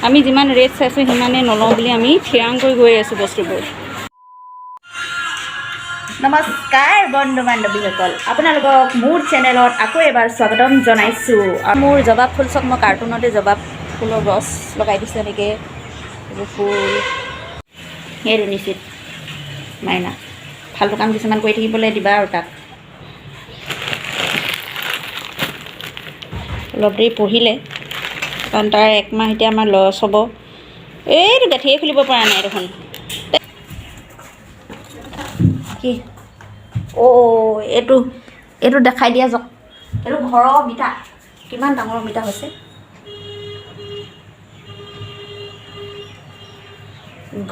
আমি যিমান ৰেট চাইছোঁ, সিমানেই নলওঁ বুলি আমি থিৰাং কৰি গৈ আছোঁ বস্তুবোৰ। নমস্কাৰ বন্ধু বান্ধৱীসকল, আপোনালোকক মোৰ চেনেলত আকৌ এবাৰ স্বাগতম জনাইছোঁ। আৰু মোৰ জবা ফুল চাওক, মই কাৰ্টুনতে জবা ফুলৰ গছ লগাই দিছোঁ। এনেকৈ এইবোৰ ফুল, সেইটো নিশ্চিত মাইনা ফাল্টু কাম কিছুমান কৰি থাকিবলৈ দিবা আৰু তাক। অলপ দেৰি পঢ়িলে, কাৰণ তাৰ একমাহ এতিয়া আমাৰ লছ হ'ব। এইটো গাঁঠিয়ে খুলিব পৰা নাই দেখোন। কি অ' এইটো দেখাই দিয়া যাওক। এইটো ঘৰৰ অমিতা, কিমান ডাঙৰ অমিতা হৈছে।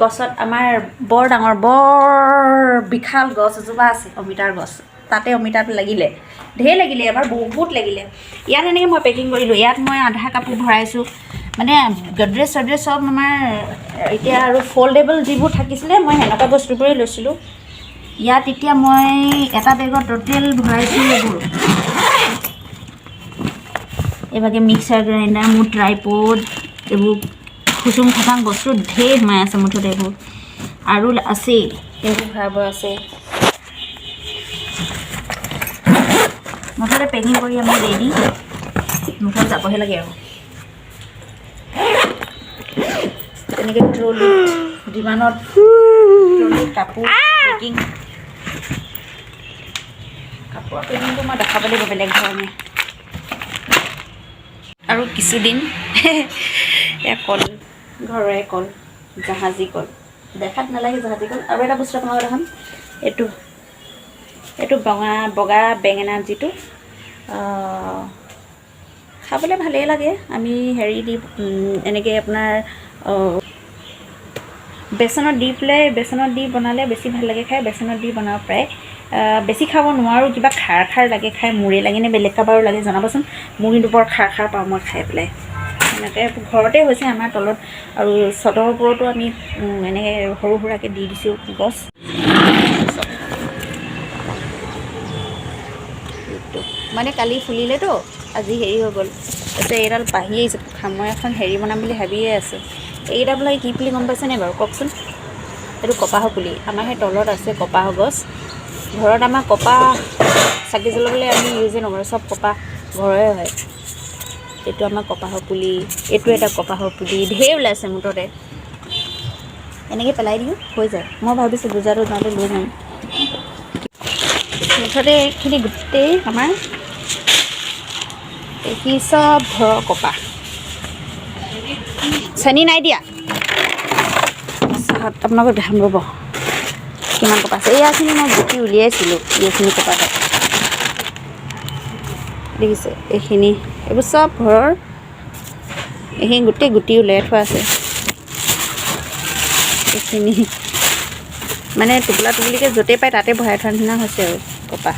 গছত আমাৰ বৰ ডাঙৰ, বৰ বিশাল গছ এজোপা আছে, অমিতাৰ গছ। তাতে অমিতাটো লাগিলে, ঢেৰ লাগিলে এবাৰ, বহুত লাগিলে। ইয়াত এনেকৈ মই পেকিং কৰিলোঁ। ইয়াত মই আধা কাপোৰ ভৰাইছোঁ, মানে গডৰেজ চডৰেজ চব আমাৰ। এতিয়া আৰু ফল্ডেবল যিবোৰ থাকিছিলে, মই সেনেকুৱা বস্তুবোৰেই লৈছিলোঁ। ইয়াত এতিয়া মই এটা বেগত টোটেল ভৰাইছোঁ এইবোৰ, এইভাগে মিক্সাৰ গ্ৰাইণ্ডাৰ, মোৰ ট্ৰাইপড, এইবোৰ খুচুং খাচাং বস্তু ঢেৰ সোমাই আছে মুঠতে। এইবোৰ আৰু আছেই, এইবোৰ ভৰাব আছে। মুঠতে পেকিং কৰি আমি ৰেডি, মুঠত যাবহে লাগে। আৰু তেনেকৈ ট্ৰলিত, ডিমানত ট্ৰলিত কাপোৰ পেকিং। কাপোৰৰ পেকিংটো মই দেখাব লাগিব বেলেগ ধৰণে। আৰু কিছুদিন এয়া কল, ঘৰৰে কল, জাহাজী কল। দেখাত নালাগে জাহাজী কল। আৰু এটা বস্তু আপোনালোকক দেখাম। এইটো বগা বগা বেঙেনা, যিটো খাবলৈ ভালেই লাগে। আমি হেৰি দি এনেকৈ আপোনাৰ বেচনত দি পেলাই, বেচনত দি বনালে বেছি ভাল লাগে খাই। বেচনত দি বনাব পাৰে। বেছি খাব নোৱাৰোঁ, কিবা খাৰ খাৰ লাগে খাই। মোৰে লাগে নে বেলেগ কাৰোবাৰো লাগে, জনাবচোন। মোৰ কিন্তু বৰ খাৰ খাৰ পাওঁ মই খাই পেলাই। এনেকৈ ঘৰতে হৈছে আমাৰ তলত আৰু চদৰ ওপৰতো আমি এনেকৈ সৰু সুৰাকৈ দি দিছোঁ গছ। এইটো মানে কালি ফুলিলেতো, আজি হেৰি হৈ গ'ল। তাৰপিছত এইডাল বাঢ়ি আহিছে পোখা। মই এখন হেৰি বনাম বুলি ভাবিয়ে আছোঁ। এইকেইটা বোলে কি পুলি, গম পাইছেনে বাৰু, কওকচোন? এইটো কপাহৰ পুলি। আমাৰ সেই তলত আছে কপাহৰ গছ ঘৰত। আমাৰ কপাহ চাকি জ্বলাবলৈ আমি ইউজে নকৰোঁ, চব কপাহ ঘৰৰে হয়। এইটো আমাৰ কপাহৰ পুলি, এইটো এটা কপাহৰ পুলি। ঢেৰ ওলাইছে মুঠতে। এনেকৈ পেলাই দিওঁ, হৈ যায়। মই ভাবিছোঁ গুজৰাটত যাওঁতে লৈ যাম। মুঠতে এইখিনি গোটেই আমাৰ, এইখিনি চব ঘৰৰ কপাহ। চেনি নাই দিয়া চাহত। আপোনালোকক দেখাম ৰ'ব, কিমান কপাহ আছে। এইয়াখিনি মই গুটি উলিয়াইছিলোঁ। এইখিনি কপাহ দেখিছে, এইখিনি, এইবোৰ চব ঘৰৰ। এইখিনি গোটেই গুটি উলিয়াই থোৱা আছে। এইখিনি মানে টোপোলা টোপলিকৈ য'তেই পায় তাতে ভৰাই থোৱা নিচিনা হৈছে আৰু কপাহ।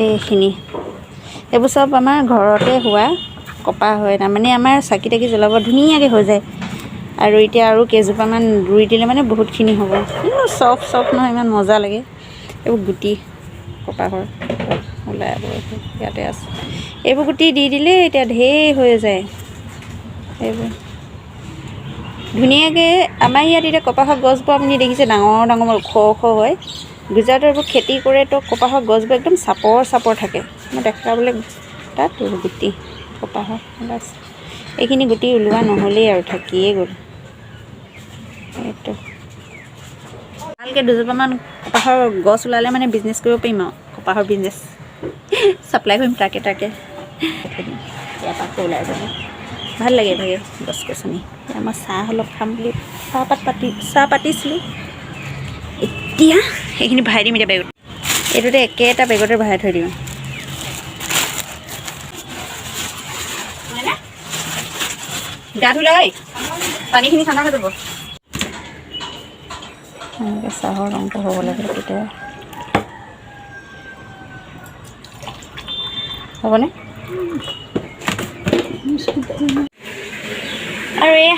এইখিনি, এইবোৰ চব আমাৰ ঘৰতে হোৱা কপাহ হয়। তাৰমানে আমাৰ চাকি তাকি জ্বলাব ধুনীয়াকৈ হৈ যায়। আৰু এতিয়া আৰু কেইজোপামান ৰুই দিলে মানে বহুতখিনি হ'ব। চফ চফ নহয়, ইমান মজা লাগে। এইবোৰ গুটি কপাহৰ ওলাই ইয়াতে আছে। এইবোৰ গুটি দি দিলে এতিয়া ঢেৰ হৈ যায় এইবোৰ ধুনীয়াকৈ। আমাৰ ইয়াত এতিয়া কপাহৰ গছবোৰ আপুনি দেখিছে, ডাঙৰ ডাঙৰ, ওখ ওখ হয়। গুজৰাটৰ এইবোৰ খেতি কৰে তো, কপাহৰ গছবোৰ একদম চাপৰ চাপৰ থাকে। মই দেখাবলৈ তাত গুটি কপাহৰ ওলাইছে। এইখিনি গুটি ওলোৱা নহ'লেই আৰু থাকিয়ে গ'ল। এইটো ভালকৈ দুজোপামান কপাহৰ গছ ওলালে মানে বিজনেছ কৰিব পাৰিম আৰু কপাহৰ বিজনেছ, ছাপ্লাই কৰিম তাকে তাকে থৈ দিম। ইয়াৰ পৰা আকৌ ওলাই যাব। ভাল লাগে এইভাগে গছ গছনি। এতিয়া মই চাহ অলপ খাম বুলি চাহপাত পাতি চাহ পাতিছিলোঁ। এতিয়া সেইখিনি ভৰাই দিম এতিয়া বেগত। এইটোতে একেটা বেগতে ভৰাই থৈ দিওঁ। গা ধুলে ঐ পানীখিনি ঠাণ্ডা হৈ যাব। এনেকৈ চাহৰ ৰংটো হ'ব লাগে তেতিয়া হ'বনে? আৰু এই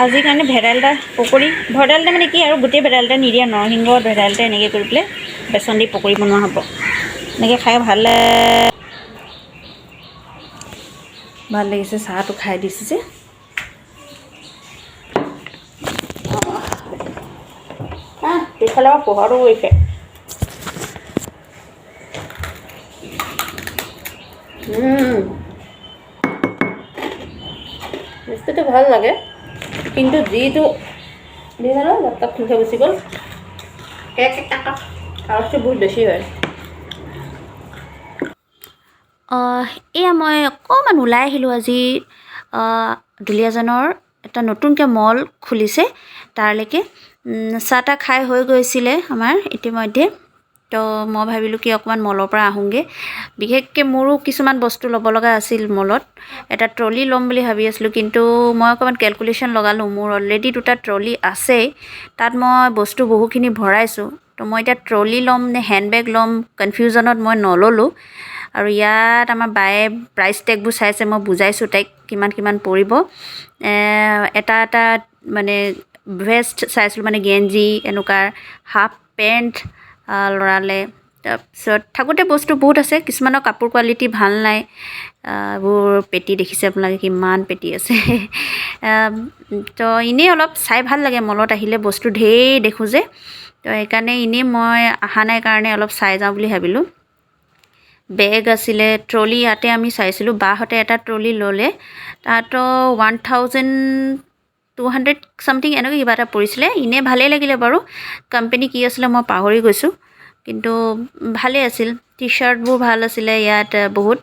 আজিৰ কাৰণে ভেদাইলতা পকৰি। ভেদাইলতা মানে কি আৰু, গোটেই ভেদাইলতা নিদিয়া, নৰসিংহ, ভেদাইলতা এনেকৈ কৰি পেলাই বেচন দি পকৰি বনোৱা হ'ব। এনেকৈ খাই ভাল লাগে। ভাল লাগিছে, চাহটো খাই দিছোঁ যে। পিছফালে আমাৰ পোহৰো গৈছে। বস্তুটো ভাল লাগে, কিন্তু যিটো লেপটপ খুলি থৈ গুচি গ'ল, আৱাজটো বহুত বেছি হয়। এয়া মই অকণমান ওলাই আহিলোঁ আজি। দুলীয়াজানৰ এটা নতুনকৈ মল খুলিছে, তাৰলৈকে চাহ তাহ খাই হৈ গৈছিলে আমাৰ ইতিমধ্যে। তো মই ভাবিলোঁ কি অকণমান মলৰ পৰা আহোঁগৈ। বিশেষকৈ মোৰো কিছুমান বস্তু ল'ব লগা আছিল মলত। এটা ট্ৰলি ল'ম বুলি ভাবি আছিলোঁ, কিন্তু মই অকণমান কেলকুলেশ্যন লগালোঁ। মোৰ অলৰেডি দুটা ট্ৰলি আছেই, তাত মই বস্তু বহুখিনি ভৰাইছোঁ। তো মই এতিয়া ট্ৰলি ল'ম নে হেণ্ডবেগ ল'ম কনফিউজনত মই নল'লোঁ। আৰু ইয়াত আমাৰ বায়ে প্ৰাইচ টেগবোৰ চাইছে, মই বুজাইছোঁ তাইক কিমান কিমান পৰিব। এটা এটা মানে ভেষ্ট চাইছিলোঁ, মানে গেঞ্জি এনেকুৱা, হাফ পেণ্ট ল'ৰালে। তাৰপিছত থাকোঁতে বস্তু বহুত আছে, কিছুমানৰ কাপোৰ কোৱালিটি ভাল নাই। এইবোৰ পেটি দেখিছে আপোনালোকে, কিমান পেটি আছে। তো এনেই অলপ চাই ভাল লাগে মলত আহিলে, বস্তু ঢেৰ দেখোঁ যে, তো সেইকাৰণে এনেই মই অহা নাই কাৰণে অলপ চাই যাওঁ বুলি ভাবিলোঁ। বেগ আছিলে, ট্ৰলি ইয়াতে আমি চাইছিলোঁ। বাহঁতে এটা ট্ৰলি ল'লে, তাতো 1200 ছামথিং এনেকুৱা কিবা এটা পৰিছিলে। এনেই ভালেই লাগিলে বাৰু, কোম্পেনী কি আছিলে মই পাহৰি গৈছোঁ, কিন্তু ভালেই আছিল। টি শ্বাৰ্টবোৰ ভাল আছিলে ইয়াত বহুত।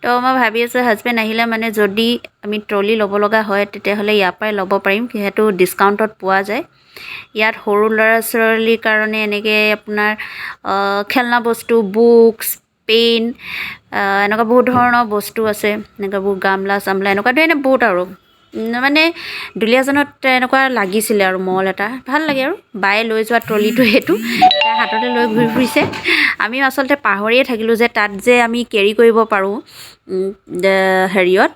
তো মই ভাবি আছোঁ হাজবেণ্ড আহিলে মানে যদি আমি ট্ৰলি ল'ব লগা হয় তেতিয়াহ'লে ইয়াৰ পৰাই ল'ব পাৰিম, যিহেতু ডিছকাউণ্টত পোৱা যায়। ইয়াত সৰু ল'ৰা ছোৱালীৰ কাৰণে এনেকৈ আপোনাৰ খেলনা বস্তু, বুকছ, পেন, এনেকুৱা বহুত ধৰণৰ বস্তু আছে। এনেকুৱাবোৰ গামলা চামলা এনেকুৱা এনে বহুত আৰু মানে দুলীয়াজানত এনেকুৱা লাগিছিলে আৰু মল এটা ভাল লাগে। আৰু বায়ে লৈ যোৱা ট্ৰলিটো সেইটো তাই হাততে লৈ ঘূৰি ফুৰিছে। আমি আচলতে পাহৰিয়ে থাকিলোঁ যে তাত যে আমি কেৰি কৰিব পাৰোঁ হেৰিয়ত,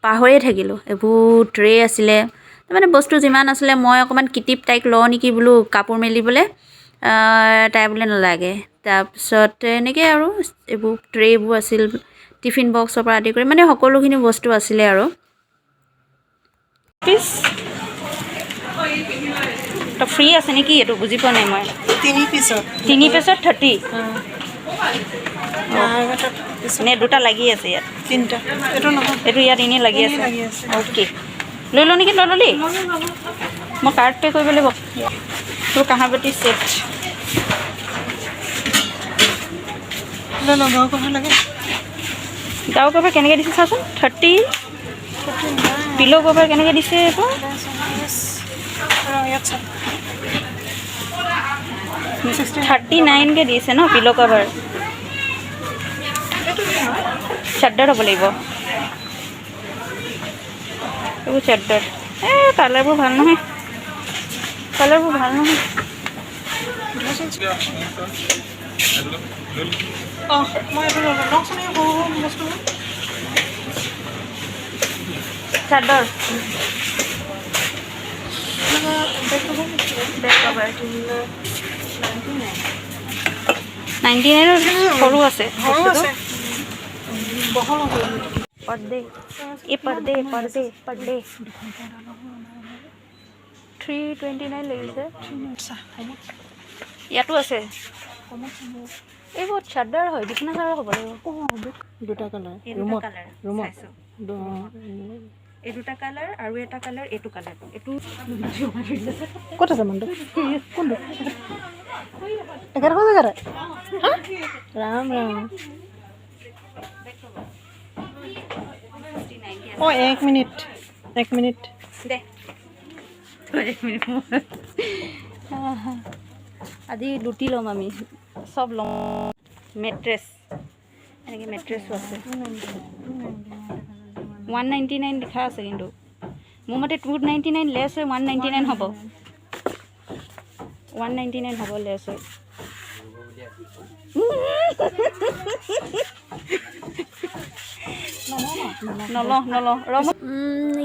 পাহৰিয়ে থাকিলোঁ। এইবোৰ ট্ৰে আছিলে, মানে বস্তু যিমান আছিলে। মই অকণমান কিটিপ তাইক লওঁ নেকি বোলো কাপোৰ মেলিবলৈ, তাই বোলে নালাগে। তাৰপিছত এনেকৈ আৰু এইবোৰ ট্ৰেবোৰ আছিল, টিফিন বক্সৰ পৰা আদি কৰি মানে সকলোখিনি বস্তু আছিলে আৰু। পিচ তো ফ্ৰী আছে নেকি এইটো বুজি পোৱা নাই মই। তিনি পিছত, তিনি পিছত 30 নে দুটা লাগি আছে ইয়াত? তিনিটা। এইটো নহয়, এইটো ইয়াত এনেই লাগি আছে। অ'কে, লৈ লওঁ নেকি? নল'লি? মই কাৰ্ড পে' কৰিব লাগিব। তোৰ কাঁহা বাতি ছেট গাৰু কভাৰ কেনেকৈ দিছে চাচোন। 30 পিল' কভাৰ কেনেকৈ দিছে এইটো? 39কৈ দিছে ন পিল' কভাৰ। চাদৰ হ'ব লাগিব এইবোৰ, চাদৰ। এই কালাৰবোৰ ভাল নহয়, কালাৰবোৰ ভাল নহয়। চাদৰ বেক কভাৰ 99ৰ সৰু আছে। पर्दे, ये पर्दे पर्दे पर्दे 329 লাগিছে। ইয়াতো আছে এইবোৰ চাদৰ হয়, বিছনা চাদৰ হ'ব লাগিব। দুটা কালাৰ, এই দুটা কালাৰ আৰু এটা কালাৰ, এইটো কালাৰ। এইটো ক'ত আছে মানুহটো? কোনটো একেডোখৰ জেগাতে? ৰাম ৰাম। অঁ, এক মিনিট, এক মিনিট দে। আজি লুটি ল'ম আমি, চব ল'ম। মেট্ৰেছ, এনেকৈ মেট্ৰেছো আছে। 199 লিখা আছে, কিন্তু মোৰ মতে 299 লেছ হৈ 199 হ'ব। 199 হ'ব লেছ হৈ। নলওঁ নলওঁ ৰ।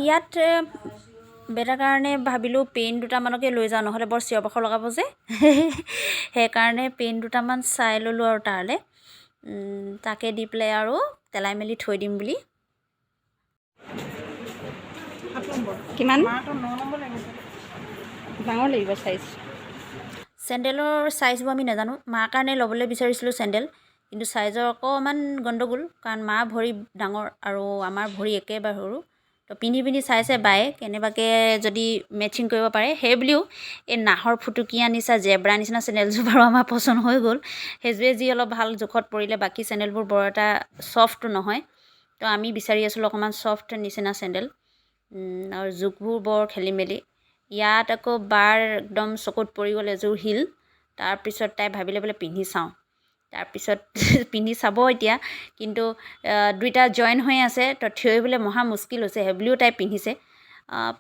ইয়াত বেটাৰ কাৰণে ভাবিলোঁ পেইন দুটামানকে লৈ যাওঁ, নহ'লে বৰ চিঞৰ বাখৰ লগাব যে, সেইকাৰণে পেইন দুটামান চাই ল'লোঁ আৰু তাৰলৈ তাকে দি পেলাই আৰু তেলাই মেলি থৈ দিম বুলি। 7 নম্বৰ। কিমান? মাৰটো 9 নম্বৰ লাগিছে। ডাঙৰ লাগিব চাইজ। চেণ্ডেলৰ চাইজবোৰ আমি নাজানো। মাৰ কাৰণে ল'বলৈ বিচাৰিছিলোঁ চেণ্ডেল, কিন্তু চাইজৰ অকণমান গণ্ডগোল, কাৰণ মা ভৰি ডাঙৰ আৰু আমাৰ ভৰি একেবাৰে সৰু। তো পিন্ধি পিন্ধি চাইছে বায়ে, কেনেবাকৈ যদি মেচিং কৰিব পাৰে। সেই বুলিও এই নাহৰ ফুটুকীয়া নিচিনা, জেব্ৰা নিচিনা চেণ্ডেলযোৰ বাৰু আমাৰ পচন্দ হৈ গ'ল। সেইযোৰে যি অলপ ভাল জোখত পৰিলে। বাকী চেণ্ডেলবোৰ বৰ এটা ছফ্ট নহয়। তো আমি বিচাৰি আছিলোঁ অকণমান ছফ্ট নিচিনা চেণ্ডেল আৰু জোখবোৰ বৰ খেলি মেলি। ইয়াত আকৌ বাৰ একদম চকুত পৰি গ'ল এযোৰ হিল। তাৰপিছত তাই ভাবিলে বোলে পিন্ধি চাওঁ। তাৰপিছত পিন্ধি চাব এতিয়া, কিন্তু দুইটা জইন হৈ আছে, তো থিয় হ'বলৈ মহা মুস্কিল হৈছে। সেইবুলিও তাই পিন্ধিছে।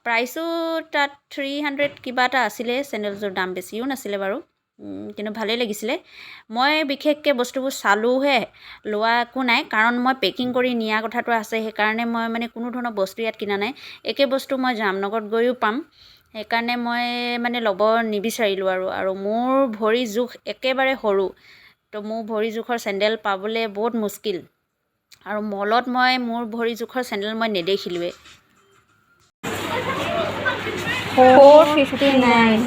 প্ৰাইচো তাত 300 কিবা এটা আছিলে। চেণ্ডেলযোৰ দাম বেছিও নাছিলে বাৰু, কিন্তু ভালেই লাগিছিলে। মই বিশেষকৈ বস্তুবোৰ চালোঁহে, লোৱা একো নাই, কাৰণ মই পেকিং কৰি নিয়া কথাটো আছে। সেইকাৰণে মই মানে কোনো ধৰণৰ বস্তু ইয়াত কিনা নাই। একে বস্তু মই জামনগৰত গৈও পাম, সেইকাৰণে মই মানে ল'ব নিবিচাৰিলোঁ। আৰু মোৰ ভৰি জোখ একেবাৰে সৰু, তো মোৰ ভৰি জোখৰ চেণ্ডেল পাবলৈ বহুত মুস্কিল আৰু মলত মই মোৰ ভৰি জোখৰ চেণ্ডেল মই নেদেখিলোঁৱেই। 459।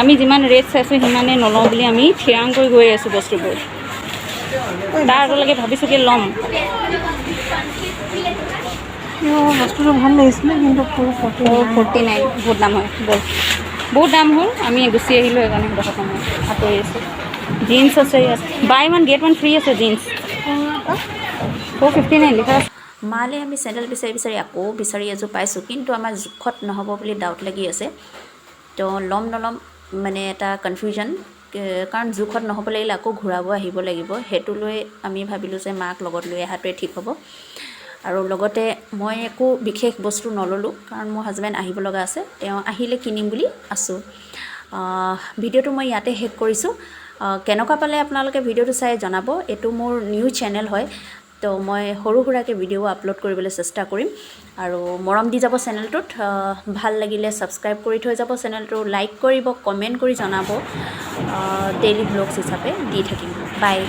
আমি যিমান ৰেট চাইছোঁ, সিমানেই নলওঁ বুলি আমি থিৰাং কৰি গৈ আছোঁ বস্তুবোৰ। তাৰ আগলৈকে ভাবিছোঁ কি ল'ম। বস্তুটো ভাল লাগিছিলে, কিন্তু 440। 449 বহুত দাম হয়। ব'ল, বহুত দাম হ'ল। আমি গুচি আহিলোঁ, সেইকাৰণে সেইডোখৰ সময় আঁতৰি আছোঁ। জিন্স আছে ইয়াত, buy one get one free আছে। জিন্স 459 লিখা আছে। মালে আমি চেণ্ডেল বিচাৰি বিচাৰি আকৌ বিচাৰি এযোৰ পাইছোঁ, কিন্তু আমাৰ জোখত নহ'ব বুলি ডাউট লাগি আছে। তো ল'ম নল'ম মানে এটা কনফিউজন, কাৰণ জোখত নহ'ব লাগিলে আকৌ ঘূৰাব আহিব লাগিব। সেইটো লৈ আমি ভাবিলোঁ যে মাক লগত লৈ অহাটোৱে ঠিক হ'ব। আৰু লগতে মই একো বিশেষ বস্তু নল'লোঁ, কাৰণ মোৰ হাজবেণ্ড আহিব লগা আছে, তেওঁ আহিলে কিনিম বুলি আছোঁ। ভিডিঅ'টো মই ইয়াতে শেষ কৰিছোঁ। কেনেকুৱা পালে আপোনালোকে ভিডিঅ'টো চাই জনাব। এইটো মোৰ নিউ চেনেল হয়, তো মই সৰু সুৰাকৈ ভিডিঅ' আপলোড কৰিবলৈ চেষ্টা কৰিম আৰু মৰম দি যাব চেনেলটোত। ভাল লাগিলে ছাবস্ক্ৰাইব কৰি থৈ যাব চেনেলটো, লাইক কৰিব, কমেণ্ট কৰি জনাব। ডেইলি ব্লগছ হিচাপে দি থাকিম। বাই।